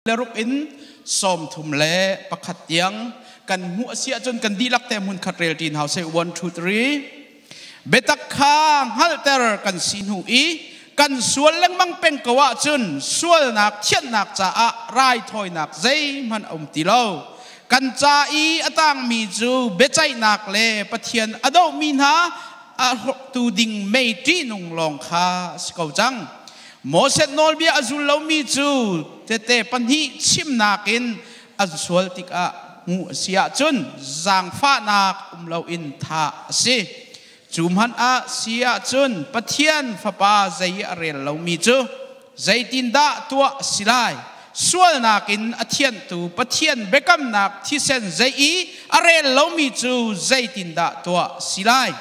Le ruk in 31 tiang kan hmuh a si ahcun kan dihlak te hmun khat rel ṭin hau seh. 1 2 3. Biatak kha hngalhter kan si hnu i kan sual lengmang peng ko ahcun sualnak thianhnak caah raithawinak zeihmanh a um ti lo. Kan ca i a tangmi cu biaceihnak le Pathian a dohmi hna a hrawktu ding mei ṭihnung lawng kha a si ko cang. Moses nawlbia a zul lomi cu tete pahnih chimnak in an sual tikah hmuh a si ahcun zaangfahnak um loin thah a si. Cu hmanh ah si ahcun Pathian Fapa zei a rel lomi cu zeitindah tuah a si lai? Sualnak in a thianhtu Pathian biakamnak thisen zei i a rel lomi cu zeitindah tuah a si lai?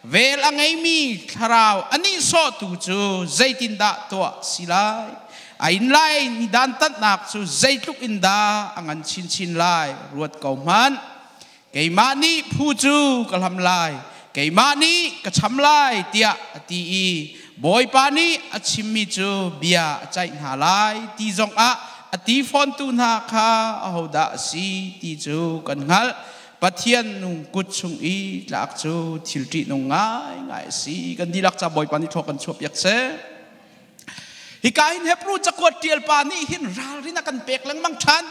Vel a ngeimi thlarau a nihsawhtu cu zeitindah tuah si lai? A in lai ni dantatnak cu zeitluk in dah a ngan chinchin lai ruat ko hmanh. Keimah nih phu cu ka hlam lai, keimah nih ka cham lai tiah a ti i Bawipa nih a chimmi cu bia a ceih hna lai ti zongah a ti fawntu hna kha ahodah a si ti cu kan hngalh. Pathian nung kut chung i tlak cu thil ṭihnung ngaingai a si. Kan dihlak ca Bawipa nih thaw kan chuahpiak seh. Hika hin Hebrew cakuat ṭial pa nih hin ralrin a kan pek lengmang ṭhan.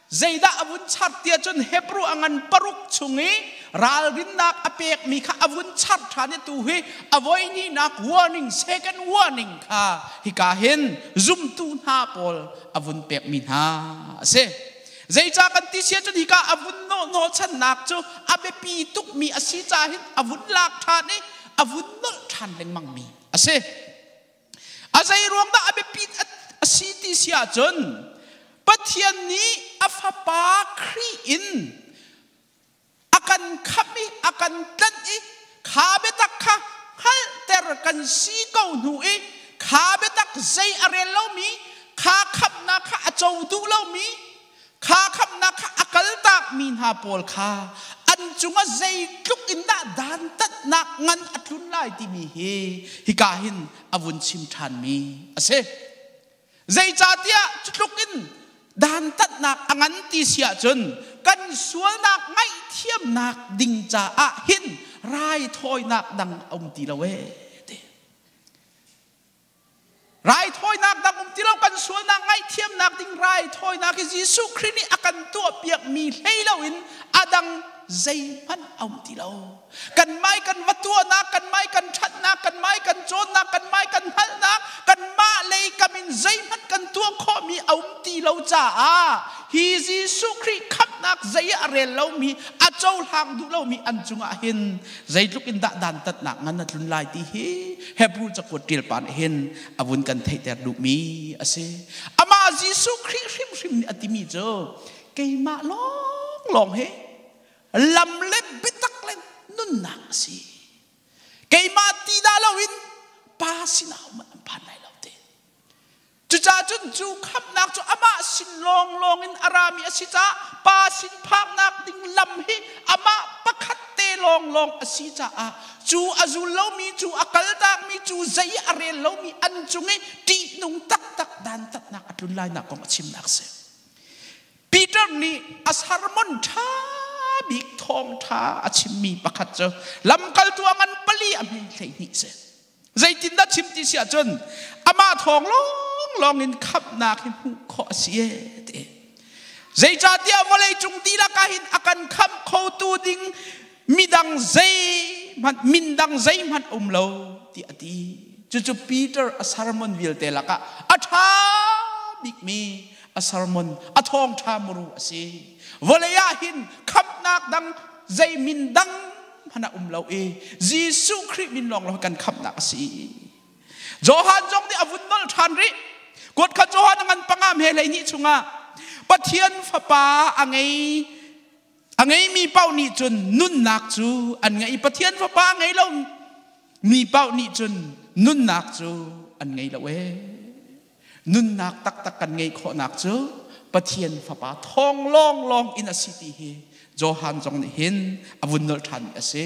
Zeidah a vun char tiah cun Hebrew a ngan paruk chung i ralrinnak a pekmi kha a vun char ṭhan i tu hi a voihnihnak warning, second warning kha hika hin zumtu hna pawl a vun pekmi hna a si. Zeicah kan ti sia cun hika a vun hnawhchannak cu a biapi tukmi a si ca hin a vun lak ṭhan i a vun nolh ṭhan lengmangmi a si. A zei ruang dah a biapit a si ti si ahcun Pathian nih a fapa Khrih in a kan khamh i a kan tlanh i kha biatak kha hngalhter kan si ko hnu i kha biatak zei a rel lomi, kha khamhnak kha a co duh lomi, kha khamhnak kha a kaltakmi hna pawl kha an cungah zeitluk in dah dantatnak ngan a tlun lai timi hi hika hin a vun chim ṭhanmi a si. Zeicahtiah cutluk in dantatnak a ngan ti si ahcun kan sualnak ngaihthiamnak ding caah hin raithawinak dang a um ti lo ee ti. Raithawinak dang um ti lo. Kan sualnak ngaihthiamnak ding raithawinak hi Jesuh Khrih nih a kan tuahpiakmi hlei loin a dang zeihmanh a um ti lo. Kan mai kan va tuahnak, kan mai kan ṭhatnak, kan mai kan cawnnak, kan mai kan hngalhnak, kanmah lei kam in zeihmanh kan tuah khawhmi a um ti lo caah hi Jesuh Khrih khamhnak zei ah a rel lomi, a cohlang duh lomi an cungah hin zeitluk in dah dantatnak ngan a tlun lai ti hi Hebrew cakuat ṭial pa nih hin a vun kan theihter duhmi a si. Amah Jesuh Khrih hrimhrim nih a timi cu keimah lawnglawng hi lam le biatak le nunnak a si. Keimah ti dah loin Pa sinah um an phan lai lo te. Cucaah cun cu khamhnak cu amah sin lawnglawng in a rami a si caah Pa sin phaknak ding lam hi amah pakhat te lawnglawng a si caah cu a zul lomi, cu a kaltakmi, cu zei a rel lomi an cung i ṭihnung taktak dantatnak a tlun lainak kong a chimnak a si. Peter nih a sermon ṭha bik, thawngṭha a chimmi pakhat cu lamkaltu a ngan pali a hme 12 si. Zeitindah chim ti si ahcun amah thawng lawnglawng in khamhnak hi hmuh khawh a si ee ti. Zeicahtiah vawlei cung dihlak ah hin a kan khamh khotu ding midang zeihmanh, min dang zeihmanh um lo ti a ti. Cucu Peter a sermon vialte lakah a ṭha bikmi a sermon, a thawngṭha muru a si. Vawlei ah hin khamhnak dang zei min dang hmanh a um lo i Jesuh Khrih min lawng lawng kan khamhnak a si. Johan zong nih a vun nolh ṭhan rih. Kuat kha Johan a ngan panga he 12 chungah Pathian Fapa a ngeimi paoh nih cun nunnak cu an ngei. Pathian Fapa a ngei lo mi paoh nih cun nunnak cu an ngei lo ee. Nunnak taktak kan ngeih khawhnak cu Pathian Fapa thawng lawnglawng in a si ti hi Johan zong nih hin a vun nolh ṭhanmi a si.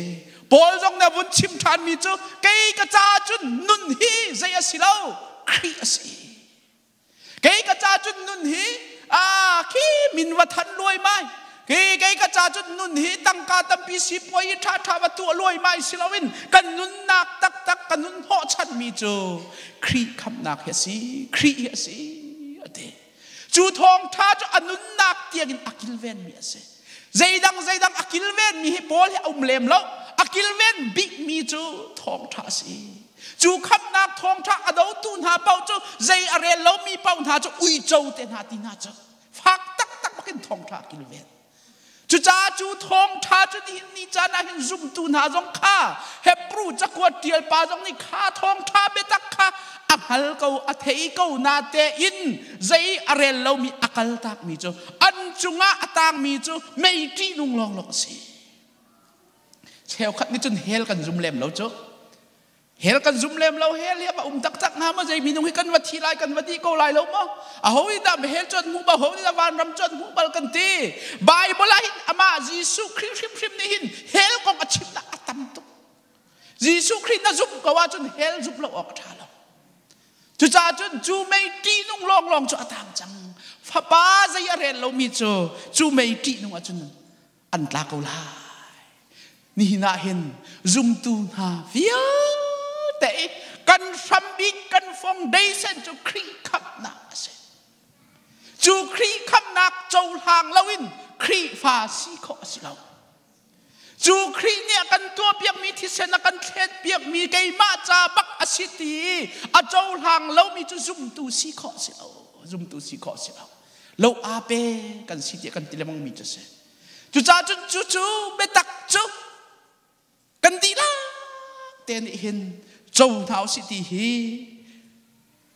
Paul zong nih a vun chim ṭhanmi cu kei ka caah cun nun hi zei a si lo, Khrih a si. Kei ka caah cun nun hi a. min va than luai mai. Kei kei ka ca cun nun hi tangka tampi sipuai hi ṭha ṭha va tuah luai mai si loin kan nunnak taktak kan nun hnawhchan mi cu Khrih khamhnak hi a si, Khrih hi a si a ti. Cu thawngṭha cu a nunnak tiangin a kilvenmi a si. Zeidang zeidang a kilvenmi hi Paul hi a um lem lo. A kilven bikmi cu thawngṭha a si. Cu khamhnak thawngṭha a dotu hna paoh cu zei a rel lomi paoh hna cu uico te hna ti hna cu fak taktak bakin thawngṭha a kilven. Cucaah cu thawngṭha cu nihin ni caan ah hin zumtu hna zong kha Hebru cakuat ṭial pa zong nih kha thawngṭha biatak kha a hngal ko a thei ko na tein zei a rel lomi a kaltakmi cu an cungah a tangmi cu mei ṭihnung lawnglawng a si. Cheukhat nih cun hell kan zum lem lo cu. Hell kan zum lem lo hell hi a um taktak hnga maw zei minung hi kan va thi lai kan va di ko lai lo maw aho nih dah hell cu an hmuh bal ho nih dah vanram cu an hmuh bal kan ti Bible ah hin amah Jesuh Khrih hrimhrim nih hin hell kong a chimnak a tam tuk Jesuh Khrih na zumh ko ahcun hell zumh lo awk a ṭha lo cucaah cun cu mei ṭihnung lawnglawng cu a tang cang fapa zei a rel lomi cu cu mei ṭihnung ahcun an tla ko lai. Nihin ah hin zumtu hna vialte i kan hrambik kan foundation cu Khrih khamhnak a si. Cu Khrih khamhnak cohlang loin Khrihfa si khawh a si lo. Cu Khrih nih a kan tuahpiakmi thisen a kan thletpiakmi keimah ca bak a si ti a cohlang lomi cu zumtu si khawh a si lo. Zumtu si khawh a si lo. Lo aa pe kan si tiah kan ti lengmang mi cu a si. Cucaah cun cucu biatak cu kan dihlak te nih hin co hna usih ti hi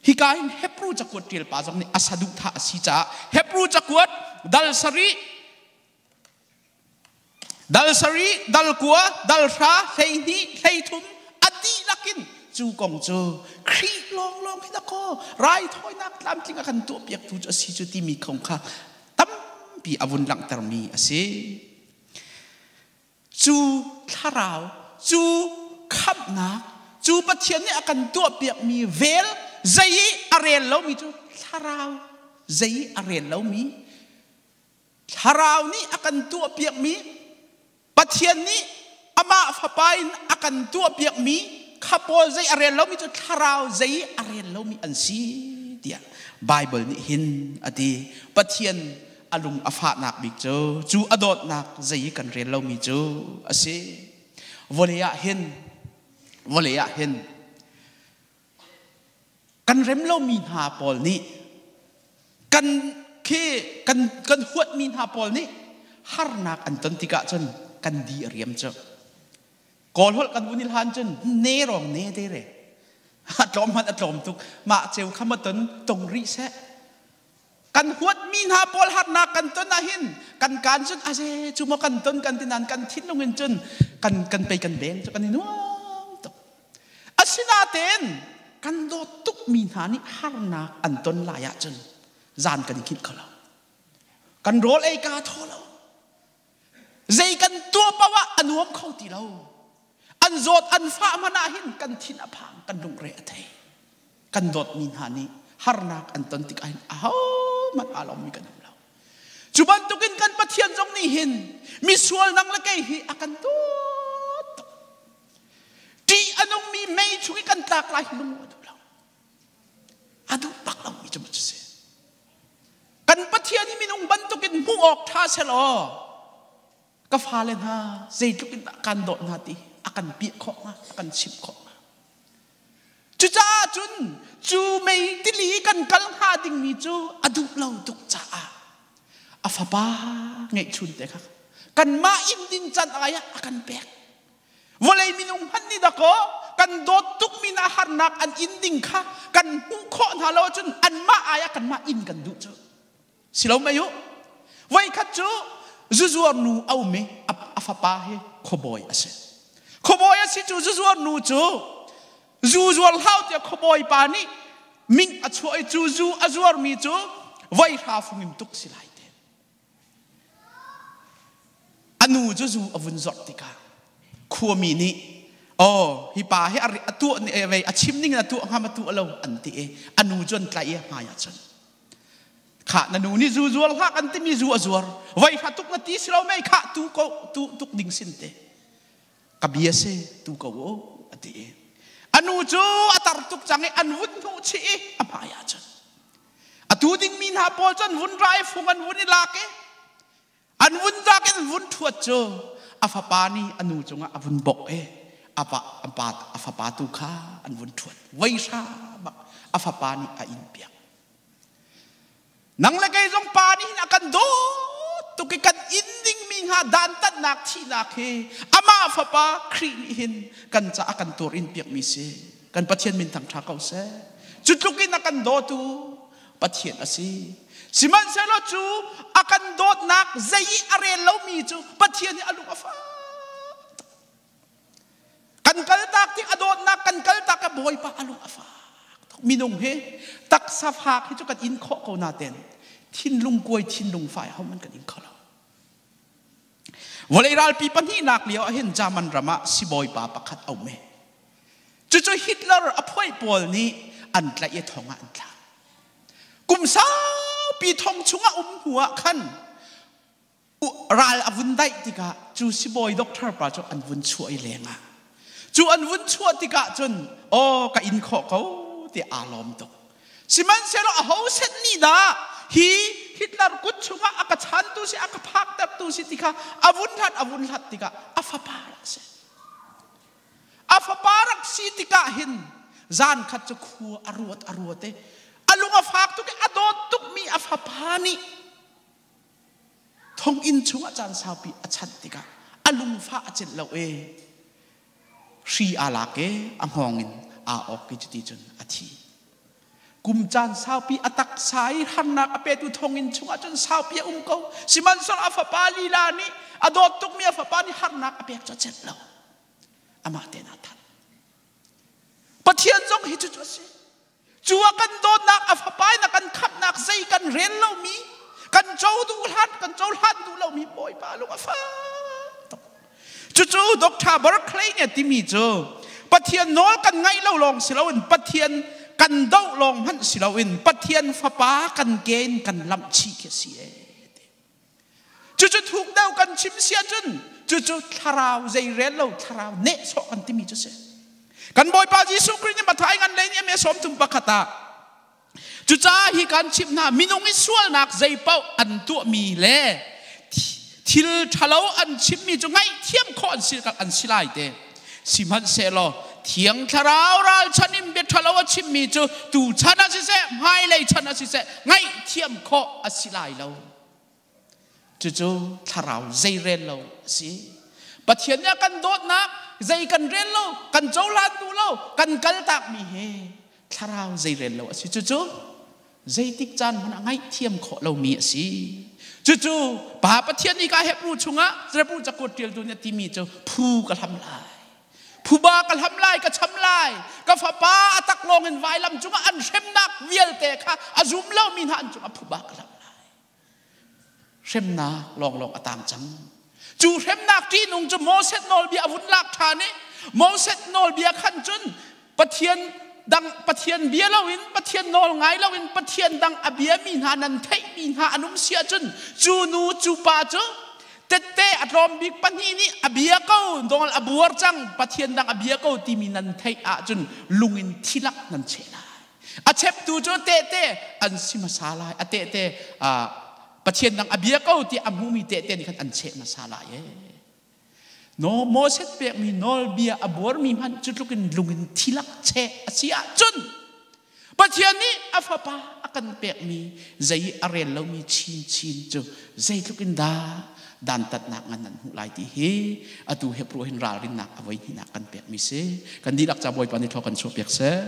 hika hin Hebrew cakuat ṭial pa zong nih a saduhthah a si caah Hebrew cakuat dal sarih Dal sarih, dal kua, dal hra, 12, 13 a dihlak in cu kong cu Khrih lawnglawng hi dakaw raithawinak tlamtling a kan tuahpiaktu cu a si cu timi kong kha tampi a vun langhtermi a si. Cu thlarau, cu khamhnak, cu Pathian nih a kan tuahpiakmi vel zei i a rel lomi cu thlarau zei i a rel lomi Thlarau nih a kan tuahpiakmi Pathian nih amah Fapa in a kan tuahpiakmi kha pawl zei a rel lomi cu thlarau zei a rel lomi an si tiah Baibal nih hin a ti. Pathian a lung a fahnak bik cu cu a dawtnak zei kan rel lomi cu a si. Vawlei ah hin vawlei ah hin Kan rem lomi hna pawl nih kan khi kan kan huatmi hna pawl nih harnak an ton tikah cun kan di a riam cu. Kawl holh kan vun i hlan cun ne rong ne te re. A tlawm hmanh a tlawm tuk. Mah ceu kha ma ton tong rih seh. Kan huatmi hna pawl harnak kan ton ahhin kan kaan cun aze cu maw kan ton kan ti nain kan thinlung in cun kan kan pei kan beng cu kan i nuam tuk. Asinain kan dawt tukmi hna nih harnak an ton lai ahcun zan kan i hngilh kho lo. Kan rawl ei kaa thaw lo. Zei kan tuah paoh ah a nuam kho ti lo. An zawt an fah hmanh ah hin kan thin a phang, kan lungre a thei. Kan dawtmi hna nih harnak an ton tikah hin ahohmanh aa lawmmi kan um lo. Cu bantukin kan Pathian zong nih hin misual nang le kei hi a kan dawt tuk. Ṭih a nungmi mei chung i kan tlak lai hi lung a duh lo. A duh bak lomi cu cu si. Kan Pathian hi minung bantukin hmuh awk ṭha selaw ka fale hna zeitluk in dah kan dawt hna ti a kan piah khawh hnga, a kan chimh khawh hnga. Cucaah cun cu mei tili kan kal hnga dingmi cu a duh lo tuk caah a fapa ngeihchun te kha kanmah inn din can ai ah a kan pek. Vawlei minung hmanh nih dakaw kan dawt tukmi na harnak an in ding kha kan hmuh khawh hna lo ahcun anmah ai ah kanmah inn kan duh cu. Si lo mei u. Voikhat cu zuzuar nu a um i a fapa hi khuabawi a si. Khuabawi a si cu zuzuar nu cu zu zuar hlau tiah khuabawi pa nih ming a chuah i cu zu a zuarmi cu voi hra fung in tuk si lai te. A nu cu zu a vun zawrh tikah khuami nih aw hi pa hi a tuah a chim ning in a tuah hnga ma tuah lo an ti i a nu cu an tlaih i a hmai ah cun. Khah na nu nih zu zuar hlah kan timi zu a zuar. Voi hra tuk na ti si lo mei khah tu ko tu tuk ding sin te. Ka bia si tu ko u a ti. A nu cu a tar tuk cang i an vun hnuh chih i a hmai ah cun a tu dingmi hna pawl cu an vun ra i fung an vun i lak i an vun lak in vun ṭhuat cu a fapa nih a nu cungah a vun bok i a pa a pa a fapa tu kha an vun ṭhuat voi hra bak a fapa nih a in piak. Nang le kei zong pa nih hin a kan dawt tuk i kan in dingmi hnga dantatnak thihnak hi amah fapa Khrih nih hin kan caah a kan tur in piakmi si. Kan Pathian min thangṭha ko seh. Cu tluk in a kan dawtu Pathian a si. Sihmanhsehlaw cu a kan dawtnak zei i a rel lomi cu Pathian hi a lung a fak. Kan kaltak tik a dawtnak kan kaltak a Bawipa a lung a fak. Minung hi taksa fak hi cu kan in khawh ko naten thinlung kuai thinlung fai homan kan in kho lo. Vawlei ralpi pahnihnak lio ah hin German ram ah sibawipa pakhat a um i cucu Hitler a phuai pawl nih an tlaih i thong ah an thlak. Kum saupi thong chungah um hnu ah khan ral a vun daih tikah cu sibawi doctor pa cu an vun chuah i lengah cu an vun chuah tikah cun aw ka in khawh ko ti aa lawm tuk. Sihmanhsehlaw aho set nih dah hi Hitler kut chungah a ka chantu si a ka phaktertu si ti kha a vun hlat a vun hlat tikah a fapa rak si. A fapa rak si tikah hin zan khat cu khua a ruat a ruat i a lung a fak tuk i a dawt tukmi a fapa nih thonginn chungah caan saupi a chanh tikah a lungfah a celh lo i hri aa lak i a hngawng in aa awk i cuti cun a thi. Kum caan saupi a taksa i harnak a petu thonginn chungah cun saupi a um ko. Sihmanhsehlaw a fapa lila nih a dawt tukmi a fapa nih harnak a pek cu a celh lo. Amah tein aa that. Pathian zong hi cucu a si. Cu a kan dawtnak a fapa in a kan khamhnak zei kan rel lomi, kan co duh hlan, kan cohlan duh lomi Bawipa lung a fak tuk. Cucu Dr. Barclay nih a timi cu Pathian nawl kan ngaih lo lawng si loin Pathian kan doh lawng hmanh si loin Pathian fapa kan ke in kan lamh chih khi a si ee. Cucu thuk deuh kan chim si ahcun cucu thlarau zei rel lo thlarau nehsawh kan timi cu si. Kan Bawipa Jesuh Khrih nih Matthai ngan lei nih a me 31 ah cucaah hi kan chimh hna minung i sualnak zei paoh an tuahmi le thil ṭhalo an chimmi cu ngaihthiam khawh an si an si lai te. Sihmanhsehlaw Thiang Thlarau ralchan in bia ṭhalo a chimmi cu tu chan ah siseh hmailei chan ah siseh ngaihthiam khawh a si lai lo. Cucu thlarau zeirel lo a si. Pathian nih a kan dawtnak zei kan rel lo, kan cohlan duh lo, kan kaltakmi hi thlarau zeirel lo a si. Cucu zeitik caan hmanh ah ngaihthiam khawh lomi a si. Cucu Pa Pathian nih ka Hebrew chungah Hebrew cakuat ṭialtu nih a timi cu phu ka hlam lai. Phuba ka hlam lai, ka cham lai. Ka fapa a taklawng in vailam cungah an hremnak vialte kha a zum lomi hna an cungah phuba ka hlam lai. Hremnak lawnglawng a tang cang. Cu hremnak ṭihnung cu Moses nawlbia a vun lak ṭhan i Moses nawlbia khan cun Pathian dang Pathian bia loin Pathian nawl ngai loin Pathian dang a biami hna nan theihmi hna an um si ahcun cu nu cu pa cu tette a tlawm bik pahnih nih a bia ko nawl a buar cang Pathian dang a bia ko timi nan theih ahcun lung in thilak nan cheh lai. A cheptu cu tehte an si hmasa lai. A tehte Pathian dang a bia ko ti a hmumi tehte nih khan an cheh hmasa lai ee. No Moses pekmi nawlbia a buarmi hmanh cu tluk in lung in thilak cheh a si ahcun Pathian nih a fapa a kan pekmi zei a rel lomi chinchin cu zeitluk in dah dantatnak ngan nan hmuh lai ti hi atu Hebrew hin ralrinnak a voi hnihnak kan pekmi si. Kan dihlak ca Bawipa nih thaw kan chuah piak seh.